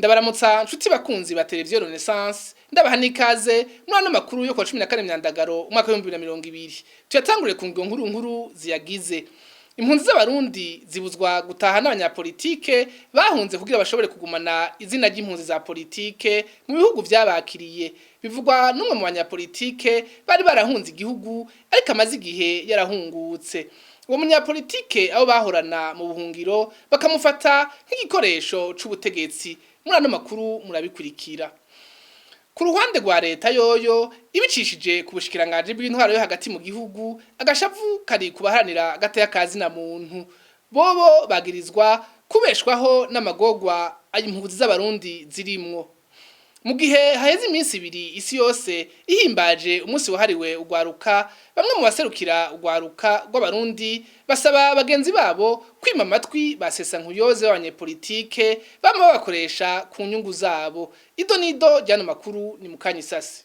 Ndabaramutsa nshuti bakunzi ba Televiziyo Renaissance, ndabaha n'ikaze muri ano makuru yo kuwa 14 Myandagaro umwaka w'2020. Tuyatangurire ku ngingo nkuru nkuru ziyagize. Impunzi z'Abarundi zibuzwa gutaha n'abanyapolitike bahunze kugira bashobore kugumana izina ry'impunzi za politike mu bihugu vyabakiriye. Bivugwa n'umwe mu banyapolitike bari barahunze igihugu ariko amaze igihe yarahungutse. Uwo munyapolitike abo bahorana mu buhungiro bakamufata nk'igikoresho c'ubutegetsi. Muri ano makuru murabikurikira. Ku ruhande rwa leta yoyo, ibicishije ku bushikiranganji bw'intwaro yo hagati mu gihugu, agashavu kari kubaharanira agateka ka zina muntu. Bobo bagirizwa kubeshwaho n'amagorwa impunzi z'Abarundi zirimwo. Mu gihe haheze iminsi 2 isi yose ihimbaje umunsi wahariwe ugwaruka, bamwe mu baserukira ugwaruka rw'Abarundi basaba bagenzi babo kwima amatwi basesa nkuyoze b'abanyepolitike bama babakoresha ku nyungu zabo. Ido nido ryano makuru ni mukanyisasi.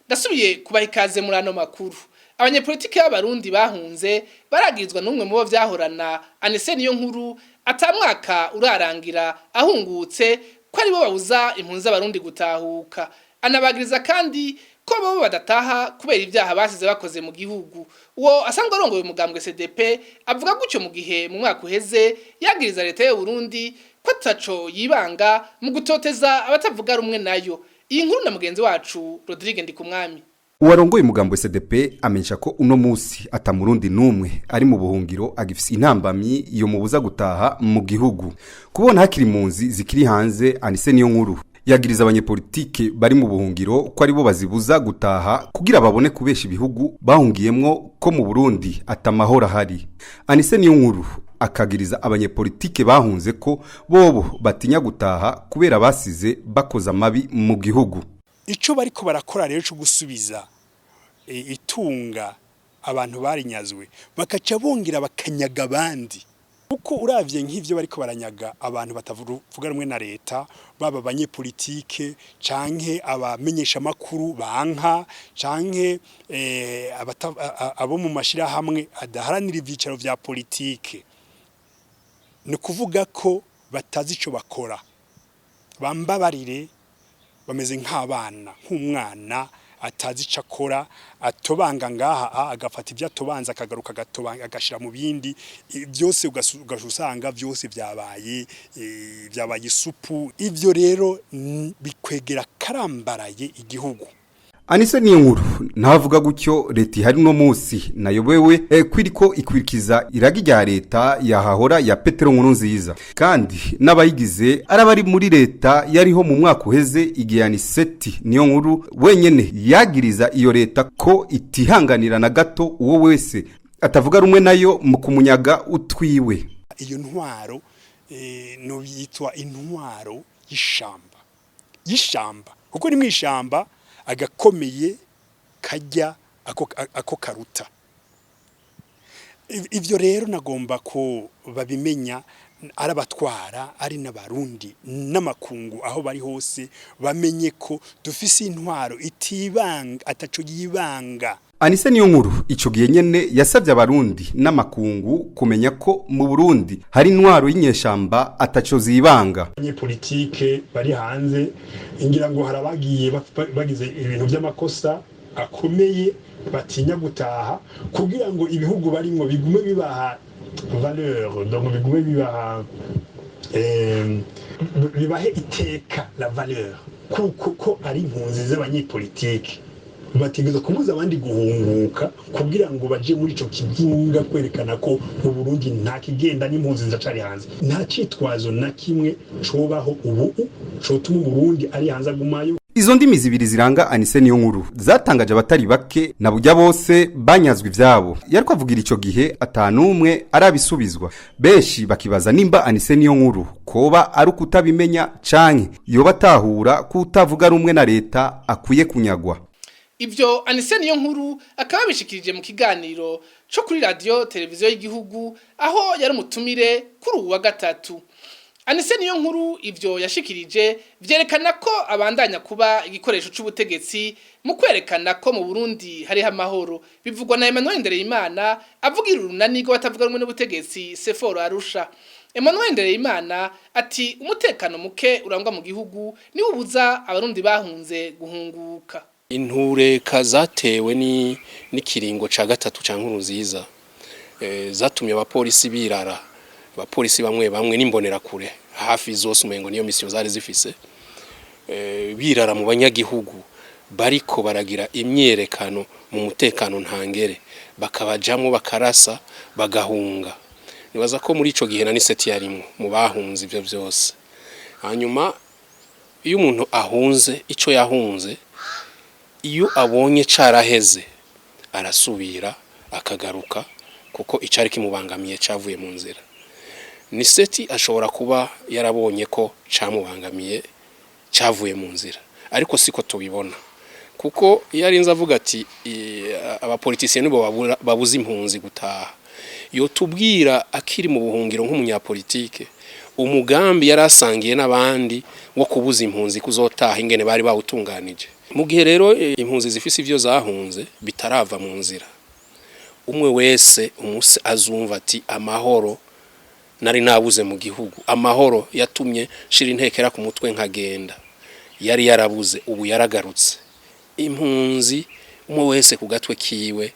Ndasubiye kubaha ikaze muri ano makuru. Abanyepolitike b'Abarundi bahunze baragirizwa n'umwe mu bo vyahorana, Anise Niyo Nkuru, atamwaka urarangira ahungutse, ko aribo babuza impunzi z'Abarundi gutahuka. Anabagiriza kandi ko bo badataha kubera ivyaha basize bakoze mu gihugu. Uwo asanzwe arongoye umugambwe CDP avuga gutyo mu gihe mu mwaka uheze yagiriza leta y'u Burundi ko ataco yibanga mu gutoteza abatavuga rumwe nayo. Iyi nkuru na mugenzi wacu Rodrigue Ndikumwami. Uwarongoye umugambo SDP amenyesha ko uno musi ata murundi numwe ari mu buhungiro agifise intambamyi iyo mubuza gutaha mu gihugu. Kubona hakiri impunzi zikiri hanze, Anise Niyo Nkuru yagiriza abanyepolitike bari mu buhungiro ko aribo bazibuza gutaha kugira babone kubesha ibihugu bahungiyemwo ko mu Burundi atamahoro ahari. Anise Niyo Nkuru akagiriza abanyepolitike bahunze ko bobo batinya gutaha kubera basize bakoze amabi mu gihugu. Ico bariko barakora rero cyo gusubiza itunga abantu barinyazwe, bakaca bongera bakanyaga abandi, kuko uravye nk'ivyo bariko baranyaga abantu batavuga rumwe na leta, baba abanyepolitike canke abamenyesha makuru banka canke abo mu mashirahamwe adaharanira ivyicaro vya politike, ni kuvuga ko batazi ico bakora. Bambabarire, bameze nk'abana, nk'umwana atazi ico akora, atobanga ngaha agafata ibyo atobanza akagaruka agatobanga agashira mu bindi byose, ugaca usanga byose byabaye isupu. Ivyo rero bikwegera karambaraye igihugu. Anise Niyo Nkuru ntavuga gutyo leta ihari no musi nayobewe kwiriko ikwirikiza iragi rya leta yahahora ya Petero Nkurunziza, kandi n'abayigize arabari muri leta yariho mu mwaka uheze, igihe Aniseti Niyo Nkuru wenyene yagiriza iyo leta ko itihanganira na gato uwo wese atavuga rumwe nayo mu kumunyaga utwiwe. Iyo ntwaro no yitwa intwaro y'ishamba, y'ishamba, kuko ni mwishamba agakomeye kajya ako karuta. Ivyo rero nagomba ko babimenya, arabatwara ari n'Abarundi n'amakungu aho bari hose, bamenye ko dufise intwaro itibanga, ataco yibanga. Anise Niyo Nkuru ico gihe nyene yasavye Abarundi n'amakungu kumenya ko mu Burundi hari intwaro y'inyeshamba ataco zibanga. Abanyepolitike bari hanze ngira ngo harabagiye bagize ibintu by'amakosa akomeye, batinya gutaha kugira ngo ibihugu barimwo bigume bibaha valeur, donc bigume bibaha bibahe iteka, la valeur, kuko ko ari impunzi z'abanyepolitike. Bategerezwa kubuza abandi guhunguka kugira ngo baje muri ico kivunga kwerekana ko mu Burundi nta kigenda n'impunzi ziracari hanze. Nta citwazo na kimwe cobaho ubu cotuma Umurundi ari hanze agumayo. Izo ndimi zibiri ziranga Anise Niyo Nkuru zatangaje abatari bake, na burya bose banyazwe ivyabo yariko avugira ico gihe atanumwe arabisubizwa. Benshi bakibaza nimba Anise Niyo Nkuru koba ari ukutabimenya canke yoba atahura ko utavuga rumwe na leta akwiye kunyagwa. Ivyo Anise Niyo Nkuru akaba yabishikirije mu kiganiro co kuri radio televiziyo y'igihugu, aho yari umutumire kuri uwu wa gatatu. Anise niyo nkuru ivyo yashikirije vyerekana ko abandanya kuba igikoresho c'ubutegetsi mu kwerekana ko mu Burundi hariho amahoro, bivugwa na Emmanuel Ndereyimana avugira urunani rw'abatavuga rumwe n'ubutegetsi Seforo Arusha. Emmanuel Ndereyimana ati umutekano muke urangwa mu gihugu niwo ubuza abarundi bahunze guhunguka. Intureka zatewe ni n'ikiringo ca gatatu ca Nkurunziza zatumye abapolisi birara, abapolisi bamwe bamwe n'imbonerakure hafi zose umengo niyo mission zari zifise, birara mu banyagihugu bariko baragira imyerekano mu mutekano ntangere, bakabajamwo bakarasa bagahunga. Nibaza ko muri ico gihe na Niseti yarimwo mu bahunze ivyo vyose. Hanyuma iyo umuntu ahunze ico yahunze, iyo abonye caraheze arasubira akagaruka, kuko icari kimubangamiye cavuye mu nzira. Niseti ashobora kuba yarabonye ko camubangamiye cavuye mu nzira, ariko siko tubibona, kuko iyo arinze avuga ati abapolitisiye nibo babuza impunzi gutaha, yotubwira akiri mu buhungiro nk'umunyapolitike umugambi yari asangiye n'abandi wo kubuza impunzi kuzotaha ingene bari bawutunganije. Mu gihe rero impunzi zifise ivyo zahunze bitarava mu nzira, umwe wese umunsi azumva ati amahoro nari nabuze mu gihugu, amahoro yatumye nshira intekera ku mutwe nkagenda, yari yarabuze ubu yaragarutse. Impunzi umwe wese ku gatwe kiwe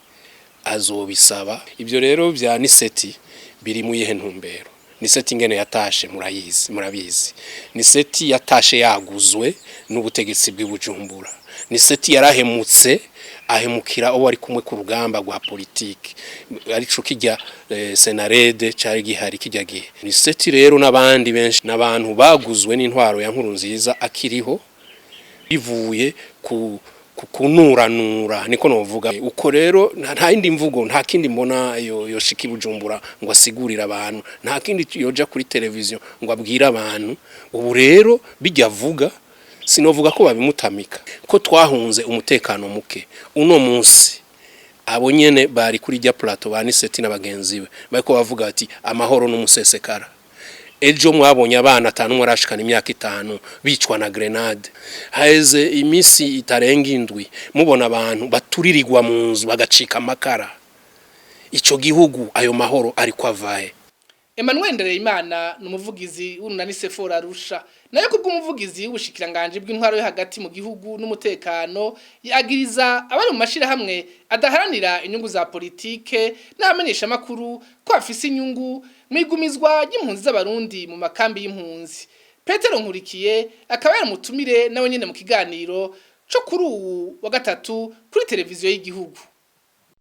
azobisaba. Ibyo rero vya Niseti biri mu yihe ntumbero? Niseti ingene yatashe murayizi, murabizi. Niseti yatashe yaguzwe n'ubutegetsi bw'i Bujumbura. Niseti yarahemutse, ahemukira uwo ari kumwe ku rugamba rwa politiki, arico kijya Senarede cari gihari kijya gihe. Niseti rero n'abandi benshi n'abantu baguzwe n'intwaro ya Nkurunziza akiriho, bivuye ku kunuranura, niko novuga uko. Rero nta yindi mvugo, nta kindi mbona yoshika i Bujumbura ngo asigurire abantu, nta kindi yoja kuri televiziyo ngo abwire abantu. Ubu rero bijya avuga sinovuga ko babimutamika, ko twahunze umutekano muke. Uno munsi abo nyene bari kuri rya plateau ba Niseti na bagenzi be bariko bavuga ati amahoro n'umusesekara. Ejo mwabonye abana atanu mwarashikana imyaka 5 bicwa na grenade. Haheze iminsi itarenga 7 mubona abantu baturirirwa mu nzu bagacika amakara. Ico gihugu ayo mahoro ariko avahe? Emmanuel Ndereyimana ni umuvugizi w'urunani Sefora Arusha. Nayo kubw'umuvugizi w'ubushikiranganje bw'intwaro yo hagati mu gihugu n'umutekano, yagiriza abari mu mashirahamwe adaharanira inyungu za politike n'abamenyesha makuru ko afise inyungu mwigumizwa ry'impunzi z'abarundi mu makambi y'impunzi. Petero Nkurikiye akaba yaramutumire nawe nyene mu kiganiro co kuri uwu wa gatatu kuri televiziyo y'igihugu.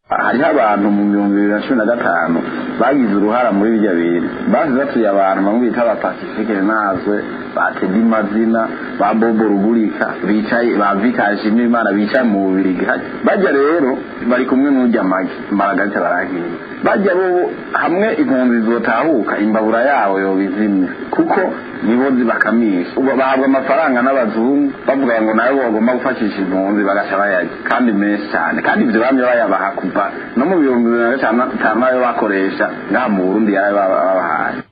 Hariho abantu mu 2015 bagize uruhara muri birya bintu, basi batuye abantu bamwe bita ba Pacifique Nazwe, ba Teddy Mazina, ba Bobo Rugurika, bicaye ba Vikaje Imana bicaye mu Bubirigi. Bajya rero bari kumwe n'urya magi Margarita barahiye, bajya bo hamwe impunzi zotahuka imbabura yabo yobizimya, kuko nibo zibakamisha. Bahabwa amafaranga n'abazungu bavuga ngo nawe bagomba gufashisha impunzi, bagasha bayarya kandi menshi cyane, kandi ibyo bamye bayabaha kuva no mu 2005 ayo bakoresha ngaha mu Burundi yarabahaye.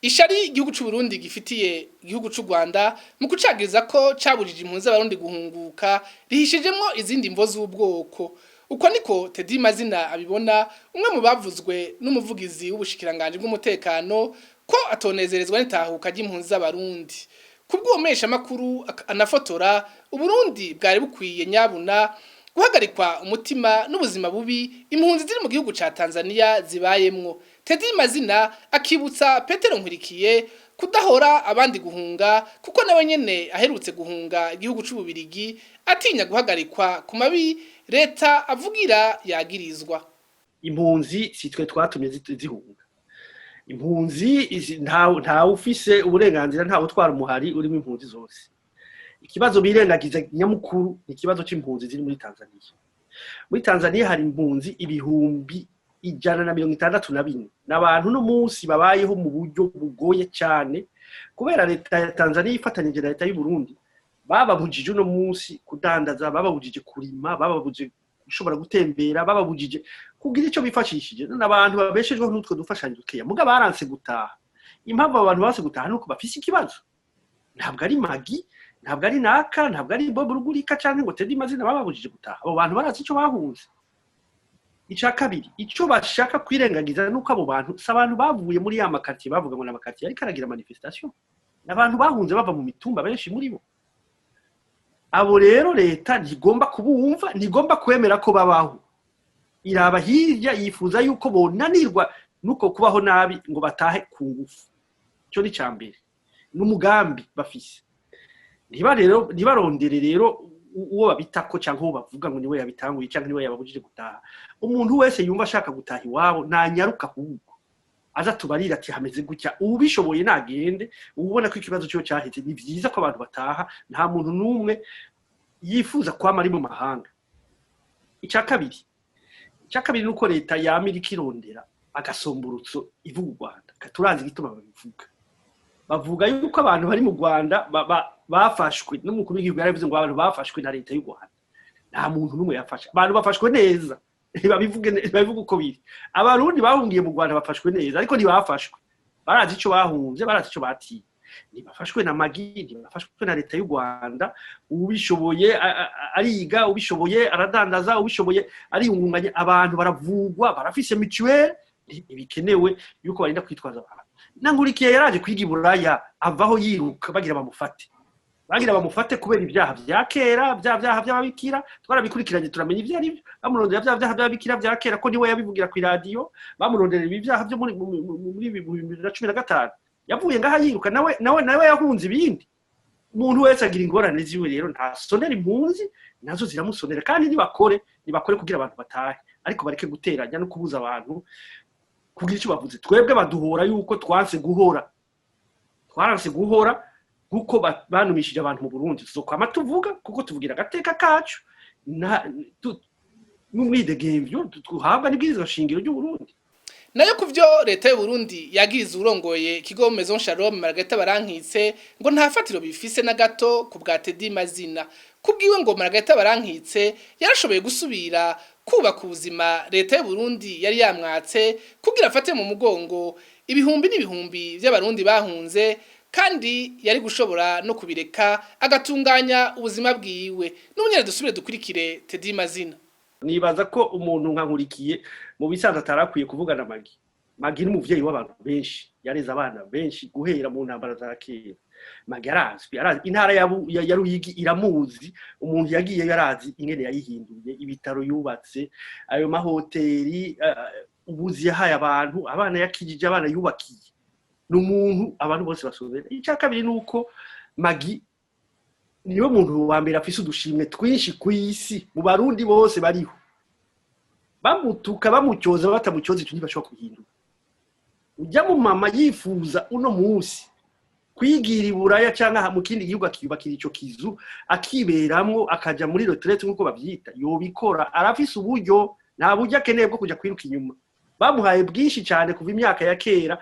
Ishari igihugu c'u Burundi gifitiye igihugu c'u Rwanda mu kucagiriza ko cabujije impunzi z'abarundi guhunguka rihishijemwo izindi mvo z'ubwoko. Uko niko Teddy Mazina abibona, umwe mu bavuzwe n'umuvugizi w'ubushikiranganje bw'umutekano ko atonezerezwa n'itahuka ry'impunzi z'abarundi. Kubw'uwo makuru anafotora, Uburundi bwari bukwiye nyabuna guhagarikwa umutima n'ubuzima bubi impunzi ziri mu gihugu ca Tanzania zibayemwo. Teddy Mazina akibutsa Petero Nkurikiye kudahora abandi guhunga, kuko nawe nyene aherutse guhunga igihugu c'Ububirigi atinya guhagarikwa ku mabi leta avugira yagirizwa. Impunzi si twe twatumye zihunga. Impunzi nta ufise uburenganzira, nta utwara umuhari urimo impunzi zose. Ikibazo birengagiza nyamukuru ni ikibazo c'impunzi ziri muri Tanzania. Muri Tanzania hari impunzi 164,000 n'abantu no munsi babayeho mu buryo bugoye cyane, kubera leta ya Tanzania ifatanyije na leta y'u Burundi bababujije uno munsi kudandaza, bababujije kurima, bababujije gushobora gutembera, bababujije kugira ico bifashishije. N'abantu babeshejweho n'utwo dufashanyo dukeya, muga baranse gutaha. Impamvu abo bantu banse gutaha nuko bafise ikibazo. Ntabwo ari Magi, ntabwo ari naka, ntabwo ari Bob Rugurika canke ngo Teddy Mazina bababujije gutaha. Abo bantu barazi ico bahunze. Icya kabiri, icyo bashaka kwirengagiza nuko abo bantu si abantu bavuye muri ya makartier bavuga ngo ni amakartier ariko aragira manifestation. Ni abantu bahunze bava mu mitumba, benshi muri bo. Abo rero leta ntigomba kubumva, ntigomba kwemera ko babaho. Iraba hirya, yifuza yuko bonanirwa nuko kubaho nabi ngo batahe ku ngufu. Icyo ni icya mbere, n'umugambi bafise. Ntiba rero ntibarondere rero uwo babitako cyangwa uwo bavuga ngo niwe yabitanguye cyangwa niwe yababujije gutaha. Umuntu wese yumva ashaka gutaha iwabo ntanyaruka, ahubwo aza tubarira ati hameze gutya. Ubishoboye nagende, ubona ko ikibazo cyo cyaheze. Ni byiza ko abantu bataha, nta muntu n'umwe yifuza kwama ari mu mahanga. Icya kabiri ni uko leta yama iriko irondera agasomborotso ivuga u Rwanda. Turazi igituma babivuga. Bavuga yuko abantu bari mu Rwanda bafashwe n'umukuru w'igihugu. Yaravuze ngo abantu bafashwe na leta y'u Rwanda. Nta muntu n'umwe yafashe. Abantu bafashwe neza, babivuge uko biri. Abarundi bahungiye mu Rwanda bafashwe neza, ariko ntibafashwe. Barazi ico bahunze, barazi ico batiye. Ntibafashwe na Magi, ntibafashwe na leta y'u Rwanda. Ubishoboye ariga, ubishoboye aradandaza, ubishoboye ariyungunganya. Abantu baravugwa, barafise mutuelle. Ntibikenewe yuko barinda kwitwaza abantu. Na Nkurikiye yaraje kwiga i Buraya, avaho yiruka bagira bamufate kubera ibyaha vya kera, bya byaha by'ababikira. Twarabikurikiranye, turamenya ibyo ari byo. Bamurondera bya byaha by'ababikira vya kera, ko niwe yabivugira ku iradiyo. Bamurondera ibi byaha byo muri 2015. Yavuye ngaha yiruka. Nawe yahunze ibindi. Umuntu wese agira ingorane ziwe. Rero ntasonera impunzi, nazo ziramusonera. Kandi nibakore kugira abantu batahe, ariko bareke guteranya no kubuza abantu kugira icyo bavuze. Twebwe baduhora yuko twanse guhora, twaranse guhora kuko banumishije abantu mu Burundi. Tuzokwama tuvuga kuko tuvugira agateka kacu n'umwidegemvyo duhabwa n'ibwirizwa shingiro ry'u Burundi. Nayo kuvyo leta y'u Burundi yagiriza urongoye ikigo Maison Shalom Margarita Barankitse, ngo nta fatiro bifise na gato ku bwa Teddy Mazina. Kubwiwe ngo Margarita Barankitse yarashoboye gusubira kubaka ubuzima leta y'u Burundi yari yamwatse kugira afate mu mugongo ibihumbi n'ibihumbi by'abarundi bahunze, kandi yari gushobora no kubireka agatunganya ubuzima bwiwe. N'ubunyene dusubire dukurikire Teddy Mazina. Nibaza ko umuntu nka Nkurikiye mu bisanzwe atarakwiye kuvugana Magi. Magi ni umuvyeyi w'abantu benshi, yareze abana benshi guhera mu ntambara za kera. Magi arazwi, arazi intara ya Ruyigi iramuzi. Umuntu yagiye yarazi ingene yayihinduye, ibitaro yubatse, ayo mahoteli, ubuzi yahaye abantu, abana yakijije, abana yubakiye. Ni umuntu abantu bose basuzera. Icya kabiri ni uko Magi niwe muntu wa mbere afise udushimwe twinshi ku isi mu barundi bose bariho. Bamutuka, bamucyoza, batamucyoza, icyo ntibashobora kubihindura. Ujya mu mama yifuza uno munsi kwigira i Buraya cyangwa mu kindi gihugu, akiyubakira ico kizu, akiberamwo, akaja muri retraite nk'uko bavyita, yobikora. Arafise uburyo, nta buryo akeneye bwo kuja kwiruka inyuma. Bamuhaye bwinshi cyane kuva imyaka ya kera,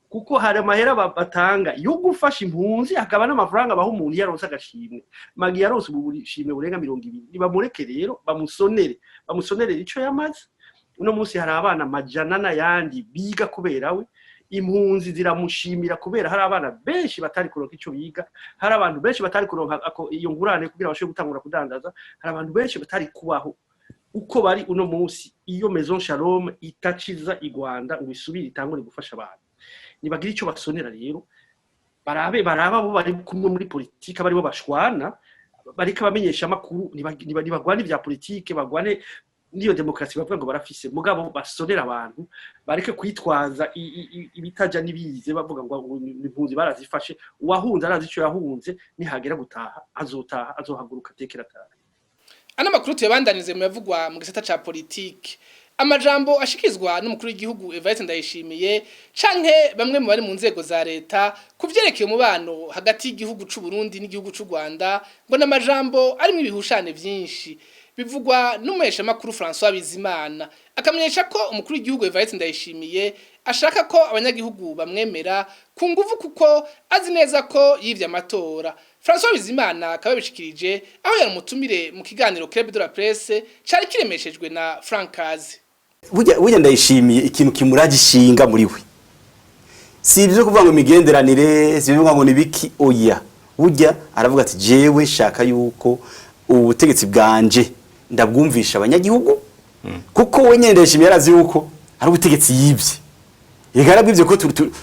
kuko hari amahera batanga yo gufasha impunzi, hakaba n'amafaranga baha umuntu iyo aronse agashimwe. Magi yaronse ubu bushimwe burenga 20. Nibamureke rero bamusonere ico yamaze. Uno munsi hari abana amajana n'ayandi biga kubera we. Impunzi ziramushimira kubera hari abana benshi batari kuronka ico biga, hari abantu benshi batari kuronka iyo ngurane kugira bashobore gutangura kudandaza, hari abantu benshi batari kubaho uko bari uno munsi iyo Maison Shalom itaciza i Rwanda ngo isubire itangure gufasha abantu. Nibagira ico basonera rero, barabe abo bari kumwe muri politike baribo bashwana, bariko bamenyesha amakuru. Nibagwane ibya politike, bagwane n'iyo demokarasi bavuga ngo barafise, mugabo basonera abantu, bareke kwitwaza ibitaja n'ibize bavuga ngo impunzi barazifashe. Uwahunze arazi ico yahunze. Nihagera gutaha azotaha, azohaguruka atekera ataha. Ano makuru tuyabandanize mu yavugwa mu gisata ca politike. Amajambo ashikizwa n'umukuru w'igihugu Evariste Ndayishimiye canke bamwe mu bari mu nzego za leta kuvyerekeye umubano hagati y'igihugu c'u Burundi n'igihugu c'u Rwanda, ngo n'amajambo arimwo ibihushane vyinshi. Bivugwa n'umuhesha makuru François Bizimana, akamenyesha ko umukuru w'igihugu Evariste Ndayishimiye ashaka ko abanyagihugu bamwemera ku nguvu kuko azi neza ko yivye amatora. François Bizimana akaba yabishikirije aho yari umutumire mu kiganiro Club de la Presse cari kiremeshejwe na Frank Kazi. Burya Ndayishimiye ikintu kimuraje ishinga muri we Si ibyo kuvuga ngo imigenderanire, si ibyo kuvuga ngo nibiki, oya. Burya aravuga ati: "Jewe shaka yuko ubutegetsi bwanje ndabwumvisha abanyagihugu," kuko we nyene Ndayishimiye yarazi yuko ari ubutegetsi yibye. Reka yarabwivye ko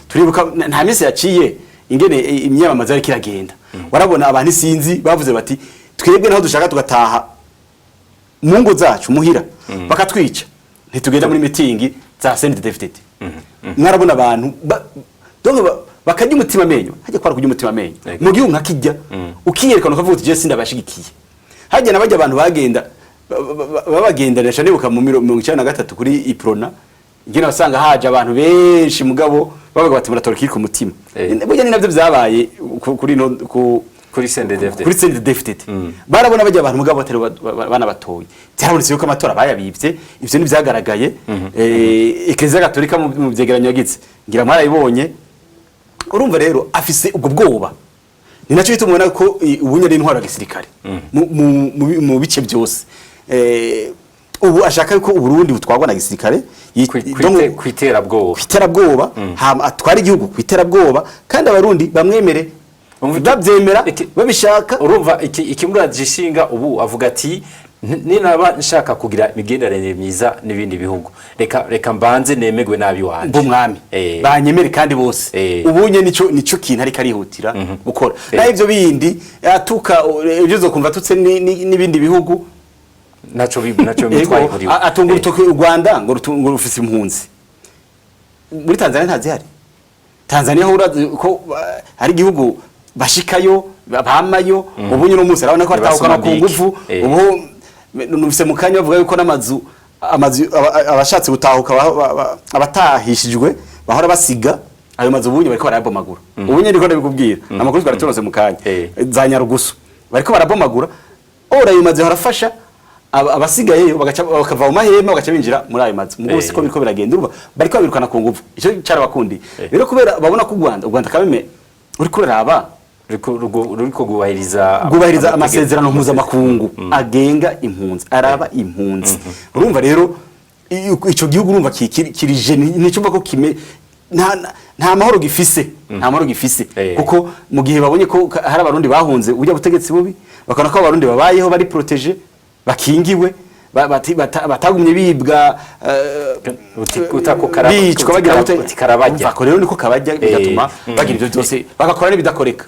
turibuka nta minsi yaciye ingene imyamamazo yariko iragenda, warabona abantu isinzi bavuze bati: "Twebwe naho dushaka tugataha mu ngo zacu muhira bakatwica, ntitugenda muri mitingi za CNDD-FDD." Mwarabona abantu donc bakarya umutima amenyo, hajya kwara kurya umutima amenyo mu gihugu nka kijya, ukiyerekana ukavuga uti: "Je sindabashigikiye." Hajya na bajya abantu bagenda babagendanisha, nibuka mu 93 kuri Iprona ingene wasanga haje abantu benshi, mugabo bavuga bati: "Muratora kiri ku mutima." Burya ni navyo vyabaye kuri no ku Kuri CNDD-FDD. Kuri CNDD-FDD barabona bajya abantu, mugabo batari bana batoye. Byarabonetse yuko amatora bayabivye, ivyo ntibyagaragaye. Eklezia Gatolika mu vyegeranyo yagize, ngira mwarayibonye. Urumva rero afise ubwo bwoba, ni nacyo gituma ubona ko ubunye ari intwaro ya gisirikare mu bice byose. Ubu ashaka yuko Uburundi butwarwa na gisirikare donc Kwiterabwoba. Kwiterabwoba, hama atwara igihugu kwiterabwoba, kandi Abarundi bamwemere babyemera babishaka. Urumva ikimuraje ishinga ubu, avuga ati: "Ninaba nshaka kugira imigenderanire myiza n'ibindi bihugu, reka mbanze nemegwe nabi wanje." B'umwami banyemere kandi bose. Ubunye nico kintu ariko arihutira gukora. Naho ivyo bindi atuka, ibyo uzokumva atutse n'ibindi bihugu, naco Yego, bitwaye kuri we. Atunga urutoki u Rwanda ngo rufise impunzi. Muri Tanzania ntazihari. Tanzania ho urazi ko hari igihugu bashikayo bamayo. Ubu nyine umunsi arabona ko batahukana ku Mozambique. ngufu. Ubu numvise mu kanya bavuga yuko n'amazu amazu abashatse gutahuka abatahishijwe bahora basiga ayo mazu, ubunye bariko barayabomagura. Ubu nyine ndiko ndabikubwira, amakuru twari turonse mu kanya, za Nyarugusu bariko barabomagura. Ora ayo mazu harafasha abasigayeyo bagaca bakava mu mahema bagaca binjira muri ayo mazu. Mugo siko biriko biragenda. Urumva bariko babirukana ku nguvu, ico carabakundi rero, kubera babona ko u Rwanda kabeme uriko uraraba ruriko rwubahiriza rwubahiriza amategeko. Amasezerano mpuzamakungu agenga impunzi, araba impunzi. Urumva rero ico gihugu urumva kirije, nticumva ko kime nta mahoro gifise, nta mahoro gifise, kuko mu gihe babonye ko hari Abarundi bahunze uburyo butegetsi bubi, bakabona ko Abarundi babayeho bari protégés, bakingiwe, batagumye bibwa, bicwa bagira gute. Uti karabajya. Urumva ko rero niko kabajya, bigatuma bagira ivyo byose bagakora n'ibidakoreka.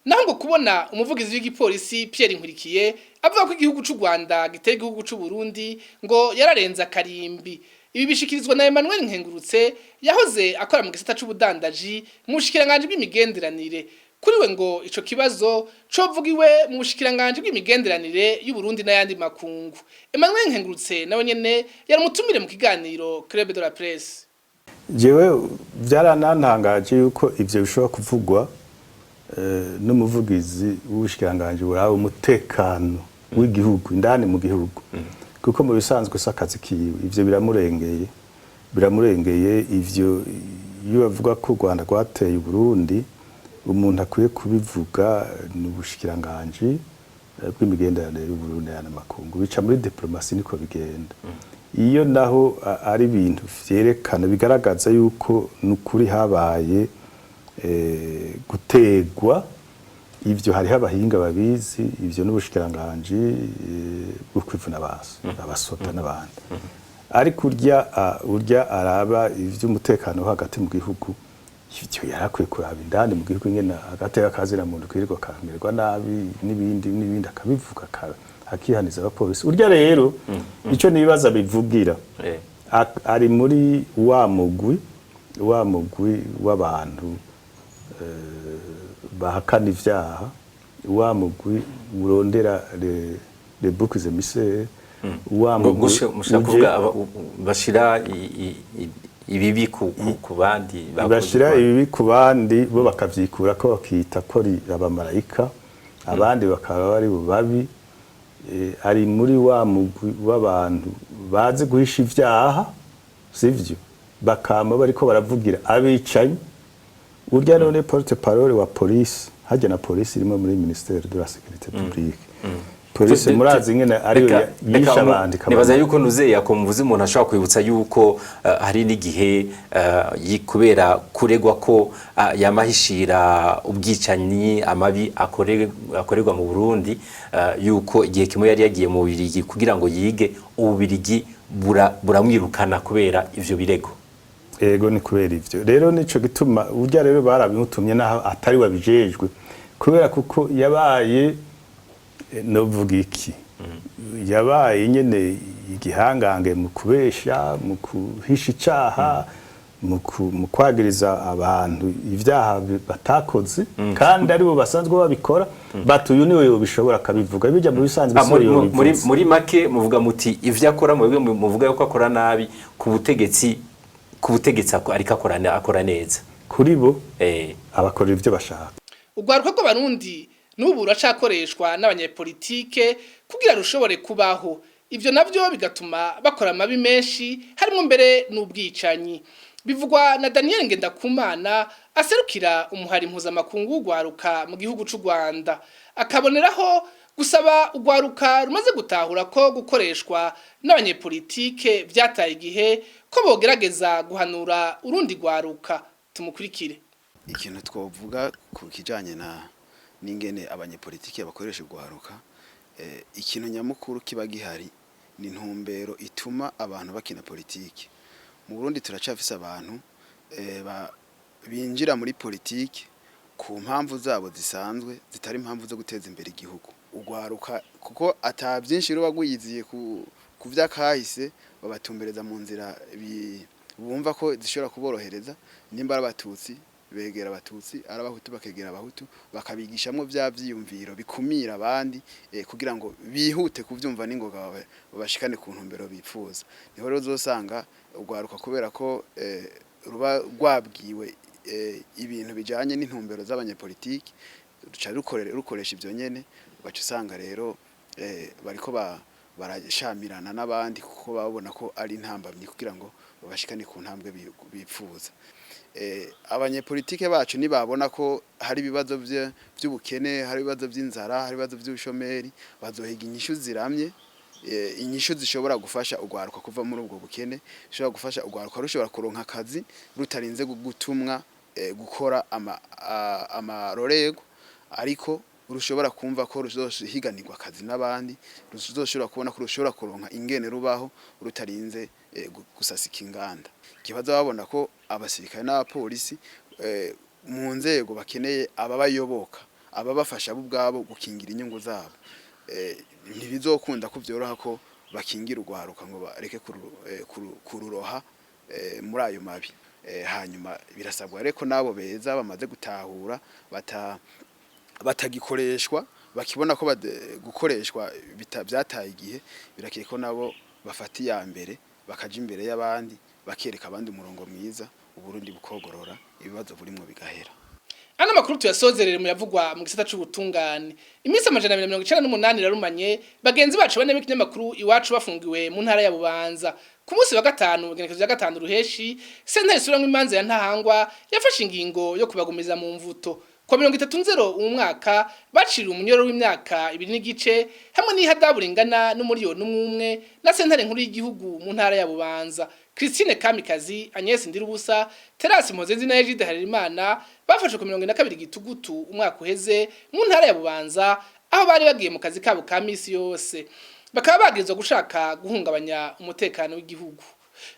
Naho ngo kubona umuvugizi w'igipolisi Pierre Nkurikiye avuga ko igihugu c'u Rwanda giteye igihugu c'u Burundi, ngo yararenze akarimbi. Ibi bishikirizwa na Emmanuel Nkengurutse yahoze akora mu gisata c'ubudandaji mu bushikiranganji bw'imigenderanire. Kuri we ngo ico kibazo covugiwe mu bushikiranganji bw'imigenderanire y'u Burundi n'ayandi makungu. Emmanuel Nkengurutse nawe nyene yaramutumire mu kiganiro Club de la Presse. Jewe byaranantangaje yuko ivyo bishobora kuvugwa n'umuvugizi w'ubushikiranganji buraba umutekano w'igihugu indani mu gihugu, kuko mu bisanzwe si akazi kiwe ivyo, biramurengeye, biramurengeye ivyo. Iyo bavuga ko u Rwanda rwateye Uburundi, umuntu akwiye kubivuga ni ubushikiranganji bw'imigenderanire y'Uburundi n'ayandi makungu, bica muri diplomasi, niko bigenda. Iyo naho ari ibintu vyerekana bigaragaza yuko nukuri habaye gutegwa, ivyo hariho abahinga babizi, ivyo n'ubushikiranganji bwo kwivuna abaso, abasoda n'abandi. Ariko urya araba ivy'umutekano wo hagati mu gihugu, ivyo yarakwiye kuraba indani mu gihugu nyene, agateka kazina muntu kirirwa kamererwa nabi n'ibindi n'ibindi, akabivuga akihaniza abapolisi. Urya rero ico nibaza bivugira ari muri wa mugwi w'abantu bahakana ivyaha, wa mugwi urondera le boucs émissaires, wa mugwi Mushaka kuvuga bashira ibibi ku bandi bakoze bashira ku bandi. Ibibi ku bandi, bo bakavyikura ko bakita ko ari abamarayika, abandi bakaba bari bubabi. Ari muri wa mugwi w'abantu bazi guhisha ivyaha, sivyo, bakama bariko baravugira abicanyi. Urya none porte parole wa police, hajya na police irimo muri ministère de la sécurité publique. Polisi murazi ingene ariyo yishe abantu ikabamara. Nibaza yuko nuzeya ko muvuze umuntu ashobora kwibutsa yuko hari n'igihe kubera kuregwa ko yamahishira ubwicanyi, amabi akorerwa mu Burundi, yuko igihe kimwe yari yagiye mu Bubiligi kugira ngo yige, Ububirigi buramwirukana kubera ivyo birego. Ego, ni kubera ivyo rero, nico gituma urya rero barabimutumye naho atari wabijejwe, kubera kuko yabaye novuga iki, yabaye nyene igihangange mu kubesha, mu kuhisha icaha, mu kwagiriza abantu ivyaha batakoze kandi aribo basanzwe babikora. Bati uyu niwe yobishobora akabivuga, bijya mu bisanzwe si we yobivuze. Muri make muvuga muti ivyo akora, mwebwe muvuga yuko akora nabi ku butegetsi, ariko akora neza. Kuri bo abakora ivyo bashaka. Urwaruka rw'Abarundi n'ubu ruracakoreshwa n'abanyepolitike kugira rushobore kubaho. Ivyo navyo bigatuma bakora amabi menshi, harimo mbere n'ubwicanyi. Bivugwa na Daniel Ngendakumana, aserukira umuhari mpuzamakungu w'urwaruka mu gihugu c'u Rwanda, akaboneraho gusaba urwaruka rumaze gutahura ko gukoreshwa n'abanyepolitike vyataye igihe, ko bogerageza guhanura urundi rwaruka. Tumukurikire. Ikintu twovuga ku kijanye na n'ingene abanyepolitike bakoresha urwaruka, ikintu nyamukuru kiba gihari ni intumbero ituma abantu bakina politike. Mu Burundi turacafise abantu binjira muri politike ku mpamvu zabo zisanzwe, zitari impamvu zo guteza imbere igihugu. Urwaruka, kuko ata byinshi ruba rwiyiziye ku vyakahise, babatumbereza mu nzira bumva ko zishobora kuborohereza. Nimba ari Abatutsi, begera Abatutsi, ari Abahutu, bakegera Abahutu, bakabigishamwo vya vyiyumviro bikumira abandi, kugira ngo bihute kuvyumva n'ingoga, babashikane ku ntumbero bipfuza. Niho rero uzosanga urwaruka, kubera ko ruba rwabwiwe ibintu bijanye n'intumbero z'abanyepolitiki, ruca rukoresha ivyo nyene. Ugaca usanga rero bariko barashamirana n'abandi, kuko babona ko ari intambamyi kugira ngo babashikane ku ntambwe bipfuza. Abanyepolitike bacu nibabona ko hari ibibazo vy'ubukene, hari ibibazo vy'inzara, hari ibibazo vy'ubushomeri, bazohiga inyishu ziramye, inyishu zishobora gufasha urwaruka kuva muri ubwo bukene, zishobora gufasha urwaruka rushobora kuronka akazi rutarinze gutumwa gukora amarorerwa, ariko rushobora kumva ko ruzohiganirwa akazi n'abandi, ruzoshobora kubona ko rushobora kuronka ingene rubaho rutarinze gusasika inganda. Ikibazo, babona ko abasirikare n'abapolisi mu nzego bakeneye ababayoboka, ababafasha bo ubwabo gukingira inyungu zabo. Ntibizokunda ko vyoroha ko bakingira urwaruka ngo bareke kururoha muri ayo mabi. Hanyuma birasabwa rero ko nabo beza bamaze gutahura batagikoreshwa, bakibona ko gukoreshwa byataye igihe, birakwiye ko nabo bafata iya mbere, bakaja imbere y'abandi, bakereka abandi umurongo mwiza, Uburundi bukogorora, ibibazo burimwo bigahera. Ano makuru tuyasozerere mu yavugwa mu gisata c'ubutungane. Iminsi 298 irarumanye bagenzi bacu bane b'ikinyamakuru Iwacu bafungiwe mu ntara ya Bubanza. Ku munsi wa gatanu, igenekerezo rya 5 Ruheshi, sentare isubiramwo imanza ya Ntahangwa yafashe ingingo yo kubagumiza mu mvuto. Kwa 30 nzero uwu mwaka baciriwe umunyoro w'imyaka 2 n'igice hamwe n'ihadabu ringana n'umuriyoni umwe na sentare nkuru y'igihugu mu ntara ya Bubanza. Christine Kamikazi, Agnes Ndirubusa, Terasi Mpozenzi na Egide Harerimana bafashwe ku 42 Gitugutu umwaka uheze mu ntara ya Bubanza, aho bari bagiye mu kazi kabo ka misi yose, bakaba bagirizwa gushaka guhungabanya umutekano w'igihugu.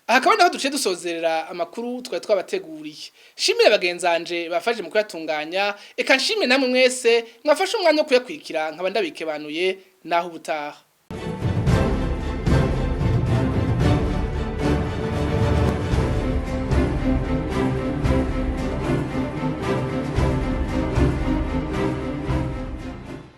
Aha akaba naho duciye dusozerera amakuru twari twabateguriye. Shimire bagenzanje bafashe mu kuyatunganya, eka nshimire namwe mwese mwafashe umwanya wo kuyakwikira, nkaba ndabikebanuye naho ubutaha.